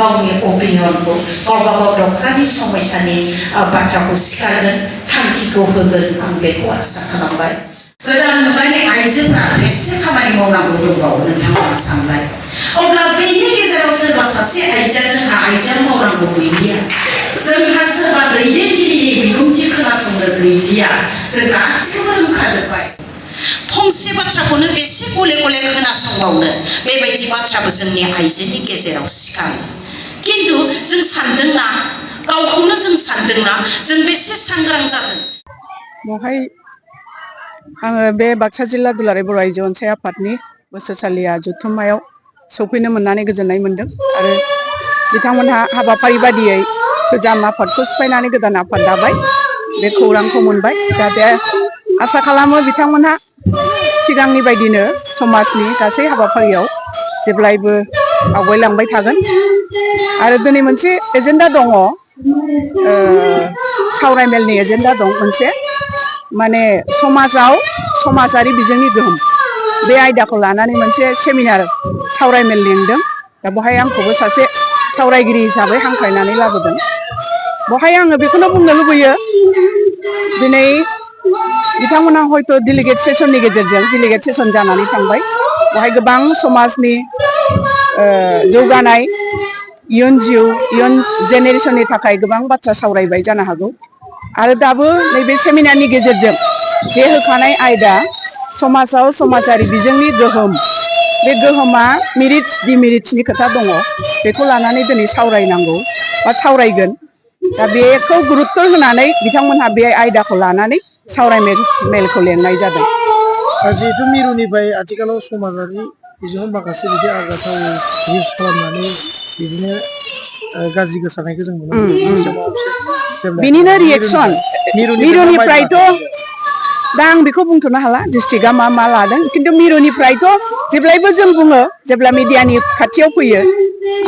गावनि अपिनियनखौ गावबा गाव दख'रानि समयसानि बाथ्राखौ सिखारगोन थांखिखौ होगोन आं बेखौ आसा खालामबाय। गोदान मुगानि आइजोफोरा एसे खामानि मावनांगौ दंबावो नोंथाङा सानबाय। अब्ला बेनि गेजेराव सोरबा सासे आइजोआ जोंहा आइजोआ मावनांगौ गैलिया, जोंहा सोरबा दैदेनगिरिनि बिबुंथि खोनासंनो गैलिया, जों गासिखौबो रोंखाजोब्बाय। फंसे बाथ्राखौनो बेसे गले गले खोनासंबावनो बेबायदि बाथ्राबो जोंनि आइजोनि गेजेराव सिखाङो। खिन्थु जों सानदोंना, गावखौनो जों सानदोंना जों बेसे सांग्रां जादों। बेवहाय आङो बे बाक्सा जिल्ला दुलाराय बर' आइजो अनसाय आफादनि बोसोरसालिया जथुम्मायाव सौफैनो मोननानै गोजोननाय मोन्दों आरो बिथांमोनहा हाबाफारि बादियै गोजाम आफादखौ सिफायनानै गोदान आफाद दाबाय, बे खौरांखौ मोनबाय। जाहाथे आसा खालामो बिथांमोनहा सिगांनि बायदिनो समाजनि गासै हाबाफारियाव जेब्लायबो आवगायलांबाय थागोन। आरो दिनै मोनसे एजेन्डा दङ, सावरायमेलनि एजेन्डा दं मोनसे, माने समाजाव समाजारि बिजोंनि गोहोम, बे आयदाखौ लानानै मोनसे सेमिनार सावरायमेल लिंदों। दा बेवहाय आंखौबो सासे सावरायगिरि हिसाबै हांख्रायनानै लाबोदों। बेवहाय आङो बेखौनो बुंनो लुबैयो, दिनै बिथांमोना हयथ' डेलिगेट सेसननि गेजेरजों डेलिगेट सेसन जानानै थांबाय। बेवहाय गोबां समाजनि जौगानाय, इयुन जिउ, इयुन जेनेरेसननि थाखाय गोबां बाथ्रा सावरायबाय जानो हागौ। आरो दाबो नैबे सेमिनारनि गेजेरजों जे होखानाय आयदा समाजाव समाजारि बिजोंनि गोहोम, बे गोहोमा मेरिट्स डिमेरिट्सनि खोथा दङ, बेखौ लानानै दिनै सावरायनांगौ बा सावरायगोन। दा बेखौ गुरुत्त होनानै बिथांमोनहा बे आयदाखौ लानानै सावरायमेलखौ लेंनाय जादों। जिहेतु मिरुनिफ्राय आथिखालाव समाजारि बिजोङाव माखासे बिदि आरजाथाव रिल्स खालामनानै बिदिनो गाज्रि गोसारनायखौ जों नुनो मोनो। बिनिनो रिएक्सन मिरुनिफ्रायथ' दा आं बेखौ बुंथ'नो हाला डिस्ट्रिक्टआ मा मा लादों, खिन्थु मिरुनिफ्रायथ' जेब्लायबो जों बुङो जेब्ला मिडियानि खाथियाव फैयो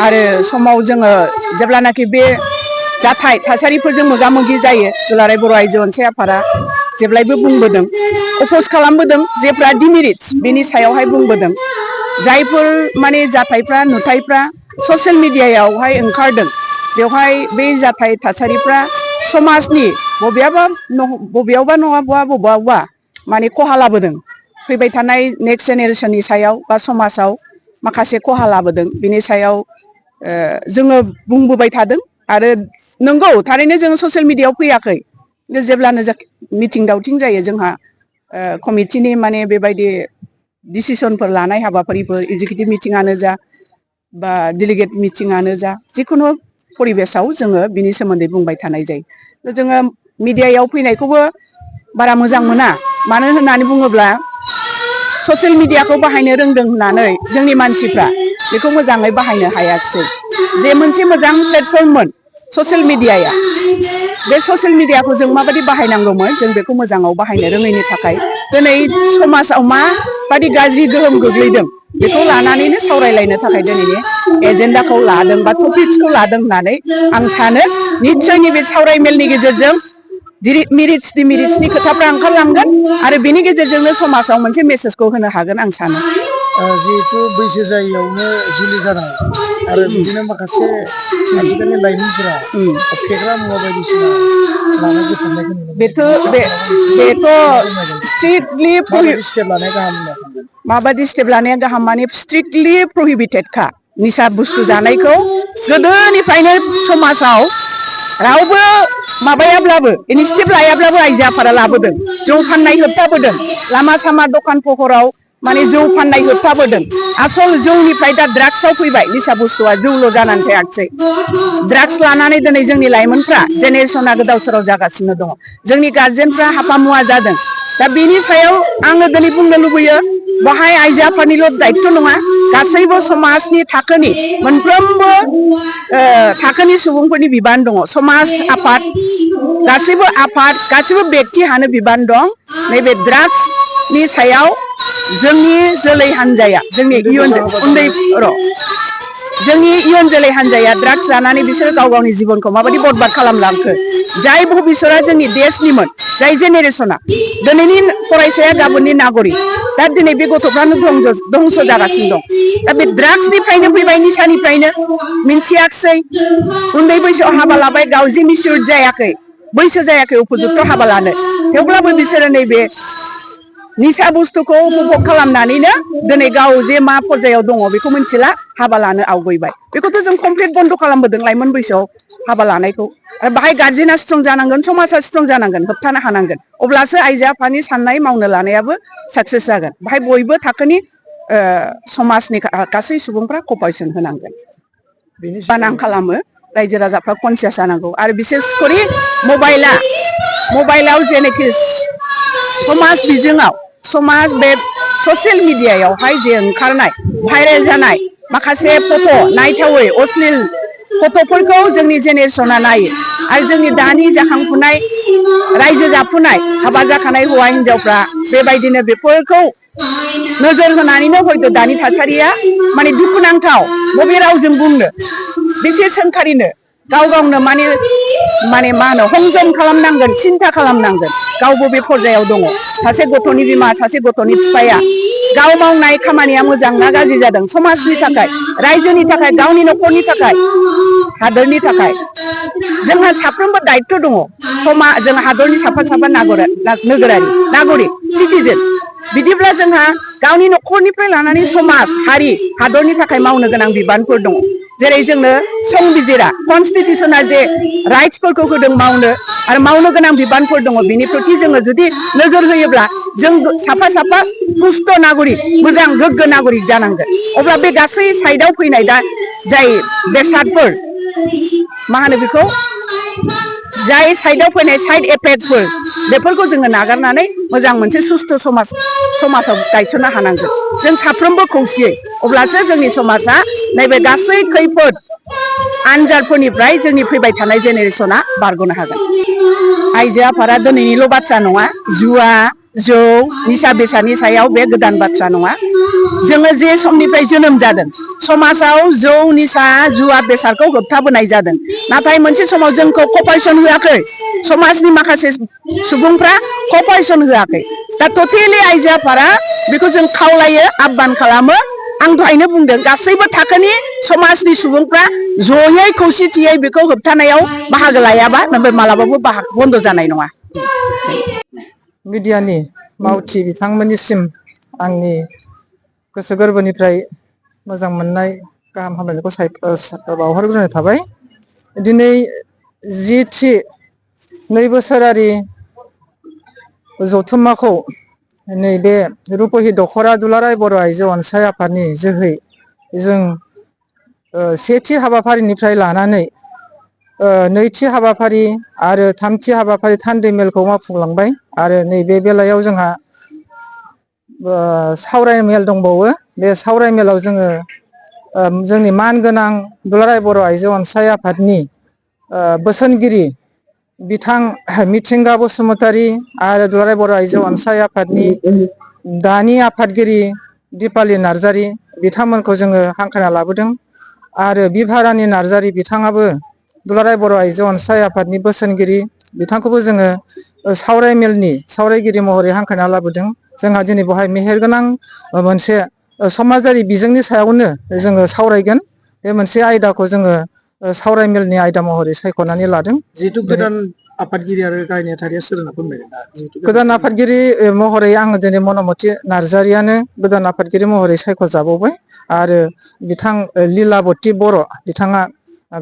आरो समाव जोङो जेब्लानाखि बे जाथाय थासारिफोरजों मोगा मोगि जायो, दुलाराय बर' आइजो अनसाय आफादा जेब्लायबो बुंबोदों, अपोज खालामबोदों, जेफ्रा डिमेरिट्स बेनि सायावहाय बुंबोदों। जायफोर माने जाथायफ्रा नुथायफ्रा ससियेल मिडियायावहाय ओंखारदों, बेवहाय बे जाथाय थासारिफ्रा समाजनि बबेयावबा नङाबा बबेयावबा माने खहा लाबोदों, फैबाय थानाय नेक्स्ट जेनेरेसननि सायाव बा समाजाव माखासे खहा लाबोदों। बिनि सायाव जोङो बुंबोबाय थादों। आरो नंगौ थारैनो जों ससियेल मिडियायाव फैयाखै, जेब्लानो मिटिं दावथिं जायो जोंहा कमिटिनि माने बेबायदि डिसिसनफोर लानाय हाबाफारिफोर, एगजिकिउटिभ मिटिङानो जा बा डेलिगेट मिटिङानो जा, जिखुनु परिबेसाव जोङो बिनि सोमोन्दै बुंबाय थानाय जायो। जोङो मिडियायाव फैनायखौबो बारा मोजां मोना, मानो होननानै बुङोब्ला ससियेल मिडियाखौ बाहायनो रोंदों होननानै जोंनि मानसिफ्रा बेखौ मोजाङै बाहायनो हायाखिसै। जे मोनसे मोजां प्लेटफर्ममोन ससियेल मिडियाया, बे ससियेल मिडियाखौ जों माबायदि बाहायनांगौमोन जों बेखौ मोजाङाव बाहायनो रोङैनि थाखाय दिनै समाजाव माबायदि गाज्रि गोहोम गोग्लैदों बेखौ लानानैनो सावरायलायनो थाखाय दिनैनि एजेन्डाखौ लादों बा टपिक्सखौ लादों होननानै आं सानो। निश्चय नैबे सावरायमेलनि गेजेरजों मेरिट्स डिमेरिट्सनि खोथाफ्रा ओंखारलांगोन आरो बेनि गेजेरजोंनो समाजाव मोनसे मेसेजखौ होनो हागोन आं सानो। जिहेतु बैसो जायैयावनो जुलि जानाय आरो बिदिनो माखासे आथिखालनि लाइमोनफोरा फेग्रा मुवा बायदिसिना लाना गफबनायखौ नुनो बेथ' स्ट्रिक्टलि माबायदि स्टेप लानाया गाहाम, माने स्ट्रिक्टलि प्रहिबिटेडखा। निसा बुस्थु जानायखौ गोदोनिफ्रायनो समाजाव रावबो माबायाब्लाबो इनिसियेटिभ लायाब्लाबो आइजो आफादा लाबोदों। जौ फाननाय होबथाबोदों, लामा सामा दखान फहराव माने जौ फाननाय होबथाबोदों। आसल जौनिफ्राय दा ड्राग्सआव फैबाय, निसा बुस्थुआ जौल' जानानै थायाखिसै। ड्राग्स लानानै दिनै जोंनि लाइमोनफ्रा जेनेरेसना गोदाव सोराव जागासिनो दङ, जोंनि गार्जेनफ्रा हाफा मुवा जादों। दा बेनि सायाव आङो दिनै बुंनो लुबैयो, बाहाय आइजो आफादनिल' दायित्व नङा, गासैबो समाजनि थाखोनि मोनफ्रोमबो थाखोनि सुबुंफोरनि बिबान दङ। समाज आफाद, गासिबो बेक्तिहानो बिबान दं। नैबे ड्राग्सनि सायाव जोंनि जोलै हान्जाया, जोंनि इयुन उन्दै जोंनि इयुन जोलै हान्जाया ड्राग्स जानानै बिसोर गाव गावनि जिबनखौ माबायदि बरबाद खालामलांखो जाय भबिसतआ जोंनि देशनिमोन जाय जेनेरेसना दिनैनि फरायसाया गाबोननि नागरिक दा दिनै बे गथ'फ्रानो दंस जागासिनो दं दा बे ड्राग्सनिफ्रायनो फैबाय निसानिफ्रायनो मिन्थियाखिसै उन्दै बैसोआव हाबा लाबाय गाव जे मिसिउर जायाखै बैसो जायाखै उपजुक्त हाबा लानो थेवब्लाबो बिसोरो नैबे निसा बुस्थुखौ उपभग खालामनानैनो दिनै गाव जे मा पर्यायाव दङ बेखौ मिथिला हाबा लानो आवगयबाय बेखौथ' जों कमप्लिट बन्द' खालामबोदों लाइमोन बैसोआव हाबा लानायखौ आरो बाहाय गार्जेना स्ट्रं जानांगोन समाजा स्ट्रं जानांगोन होबथानो हानांगोन अब्लासो आइजो आफानि साननाय मावनो लानायाबो साक्सेस जागोन बाहाय बयबो थाखोनि समाजनि गासै सुबुंफ्रा कपारेसन होनांगोन बानां खालामो रायजो राजाफ्रा कनसियास जानांगौ आरो बिसेसकरि मबाइलाव जेनोखि समाज बिजोङाव समाज बे ससियेल मिडियायावहाय जे ओंखारनाय भाइरेल जानाय माखासे फट' नायथावै अश्लील फट'फोरखौ जोंनि जेनेरेसना नायो आरो जोंनि दानि जाखांफुनाय रायजो जाफुनाय हाबा जाखानाय हौवा हिनजावफ्रा बेबायदिनो बेफोरखौ नोजोर होनानैनो हयथ' दानि थासारिया माने दुखुनांथाव बबे रावजों बुंनो बेसे सोंखारिनो गाव गावनो माने मा होनो हमजम खालामनांगोन सिन्था खालामनांगोन गावबो बे पर्यायाव दङ सासे गथ'नि बिमा सासे गथ'नि बिफाया गाव मावनाय खामानिया मोजां ना गाज्रि जादों समाजनि थाखाय रायजोनि थाखाय गावनि न'खरनि थाखाय हादोरनि थाखाय जोंहा साफ्रोमबो दायित्व दङ जों हादरनि साफा साफा नागरिक सिटिजेन बिदिब्ला जोंहा गावनि न'खरनिफ्राय लानानै समाज हारि हादरनि थाखाय मावनो गोनां बिबानफोर दङ जेरै जोंनो संबिजिरा कनस्टिटिउसना जे राइट्सफोरखौ होदों मावनो आरो मावनो गोनां बिबानफोर दङ बिनि प्रति जोङो जुदि नोजोर होयोब्ला जों साफा साफा सुस्थ' नागरिक मोजां गोग्गो नागरिक जानांगोन अब्ला बे गासै साइडआव फैनाय दा जाय बेसादफोर मा होनो बेखौ जाय साइडआव फैनाय साइड एफेक्टफोर बेफोरखौ जोङो नागारनानै मोजां मोनसे सुस्थ' समाजाव गायसननो हानांगोन जों साफ्रोमबो खौसेयै अब्लासो जोंनि समाजा नैबे गासै खैफोद आनजादफोरनिफ्राय जोंनि फैबाय थानाय जेनेरेसना बारग'नो हागोन आइजो आफादा दिनैनिल' बाथ्रा नङा जुवा जौ निसा बेसादनि सायाव बे गोदान बाथ्रा नङा जोङो जे समनिफ्राय जोनोम जादों समाजाव जौ निसा जुवा बेसादखौ होबथाबोनाय जादों नाथाय मोनसे समाव जोंखौ कपारेसन होआखै समाजनि माखासे सुबुंफ्रा कपारेसन होआखै दा टटेलि आइजो आफादा बेखौ जों खावलायो आह्वान खालामो आं दहायनो बुंदों गासैबो थाखोनि समाजनि सुबुंफ्रा जयै खौसेथियै बेखौ होबथानायाव बाहागो लायाबा मालाबाबो बन्द' जानाय नङा मिडियानि मावथि बिथांमोननिसिम आंनि गोसो गोरबोनिफ्राय मोजां मोननाय गाहाम हामलायनायखौ बावहरग्रोनाय थाबाय दिनै जिथि 2 बोसोरारि जथुम्माखौ नैबे रुपहि दख'रा दुलाराय बर' आइजो अनसाय आफादनि जोहै जों सेथि हाबाफारिनिफ्राय लानानै नैथि हाबाफारि आरो थामथि हाबाफारि थान्दै मेलखौ मावफुंलांबाय आरो नैबे बेलायाव जोंहा सावराय मेल दंबावो बे सावराय मेलाव जोङो जोंनि मानगोनां दुलाराय बर' आइजो अनसाय आफादनि बोसोनगिरि बिथां मिथिंगा बसुमतारी आरो दुलाराय बर' आइजो अनसाय आफादनि दानि आफादगिरि दिपालि नार्जारी बिथांमोनखौ जोङो हांख्रायना लाबोदों आरो बिभारानि नार्जारी बिथाङाबो दुलाराय बर' आइजो अनसाय आफादनि बोसोनगिरि बिथांखौबो जोङो सावराय मेलनि सावरायगिरि महरै हांख्रायना लाबोदों जोंहा दिनै बेवहाय मेहेरगोनां मोनसे समाजारि बिजोंनि सायावनो जोङो सावरायगोन बे मोनसे आयदाखौ जोङो सावराय मेलनि आयदा महरै सायख'नानै लादों जिहेतु गोदान आफादगिरि आरो गाहाय नेहाथारिया सोर होनना फोरमायगोन गोदान आफादगिरि महरै आङो दिनै मनमति नार्जारियानो गोदान आफादगिरि महरै सायख'जाबावबाय आरो बिथां लीलाबती बर' बिथाङा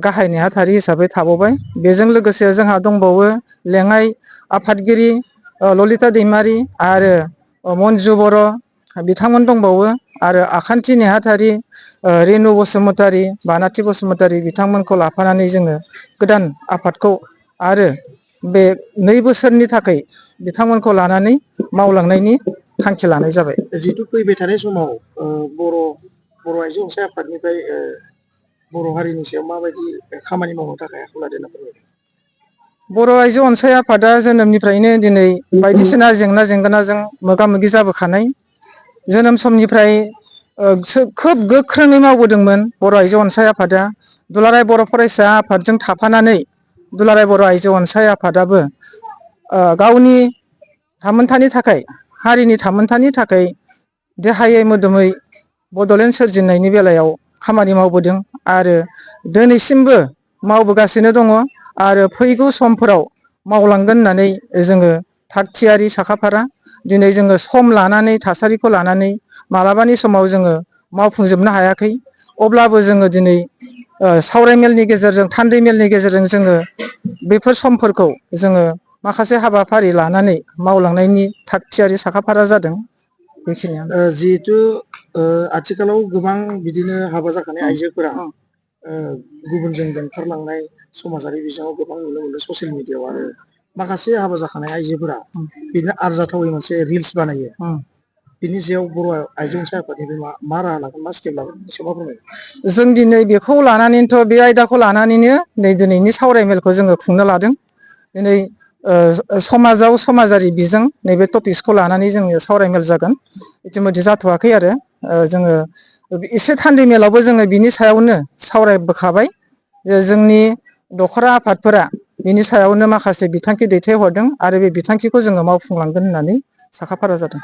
गाहाय नेहाथारि हिसाबै थाबावबाय बेजों लोगोसे जोंहा दंबावो लेङाइ आफादगिरि ललिता दैमारि आरो मन्जु बर' बिथांमोन दंबावो आरो आखान्थि नेहाथारि रेनु बसुमतारी बानाथि बसुमतारी बिथांमोनखौ लाफानानै जोङो गोदान आफादखौ आरो बे 2 बोसोरनि थाखाय बिथांमोनखौ लानानै मावलांनायनि थांखि लानाय जाबाय जिहेतु फैबाय थानाय समाव बर' आइजो अनसाय आफादनिफ्राय बर' हारिनि सायाव माबायदि खामानि मावनो थाखाय आखायाव लादों होनना फोरमायदों बर' आइजो अनसाय आफादा जोनोमनिफ्रायनो दिनै बायदिसिना जेंना जेंगोनाजों मोगा मोगि जाबोखानाय जोनोम समनिफ्राय खोब गोख्रोङै मावबोदोंमोन बर' आइजो अनसाय आफादा। दुलाराय बर' फरायसा आफादजों थाफानानै दुलाराय बर' आइजो अनसाय आफादाबो गावनि थामोनथानि थाखाय हारिनि थामोनथानि थाखाय देहायै मोदोमै बड'लेण्ड सोरजिनायनि बेलायाव खामानि मावबोदों आरो दिनैसिमबो मावबोगासिनो दङ आरो फैगौ समफोराव मावलांगोन होननानै जोङो थाग थियारि साखाफारा। दिनै जोङो सम लानानै थासारिखौ लानानै मालाबानि समाव जोङो मावफुंजोबनो हायाखै, अब्लाबो जोङो दिनै सावरायमेलनि गेजेरजों थान्दै मेलनि गेजेरजों जोङो बेफोर समफोरखौ जोङो माखासे हाबाफारि लानानै मावलांनायनि थाग थियारि साखाफारा जादों। बेखिनियानो। जिहेथु आथिखालाव गोबां बिदिनो हाबा जाखानाय आइजोफोरा गुबुनजों दोनखारलांनाय समाजारि बिजोङाव गोबां नुनो मोनदों ससियेल मिडियाआव, आरो माखासे हाबा जाखानाय आइजोफोरा बिदिनो आरजाथावै मोनसे रिल्स बानायो। बिनि सायाव बर' आइजो अनसाय आफादनिफ्राय मा राहा लागोन, मा स्टेप लागोन, एसे मा फोरमायगोन? जों दिनै बेखौ लानानैनोथ' बे आयदाखौ लानानैनो दिनैनि सावरायमेलखौ जोङो खुंनो लादों। दिनै समाजाव समाजारि बिजों नैबे टपिक्सखौ लानानै जोङो सावरायमेल जागोन। इतिमধ্যे जाथ'वाखै आरो जोङो एसे थान्दै मेलावबो जोङो बिनि सायावनो सावरायबोखाबाय जे जोंनि दखरा आफादफोरा बिनि सायावनो माखासे बिथांखि दैथायहरदों आरो बे बिथांखिखौ जोङो मावफुंलांगोन होननानै साखाफारा जादों।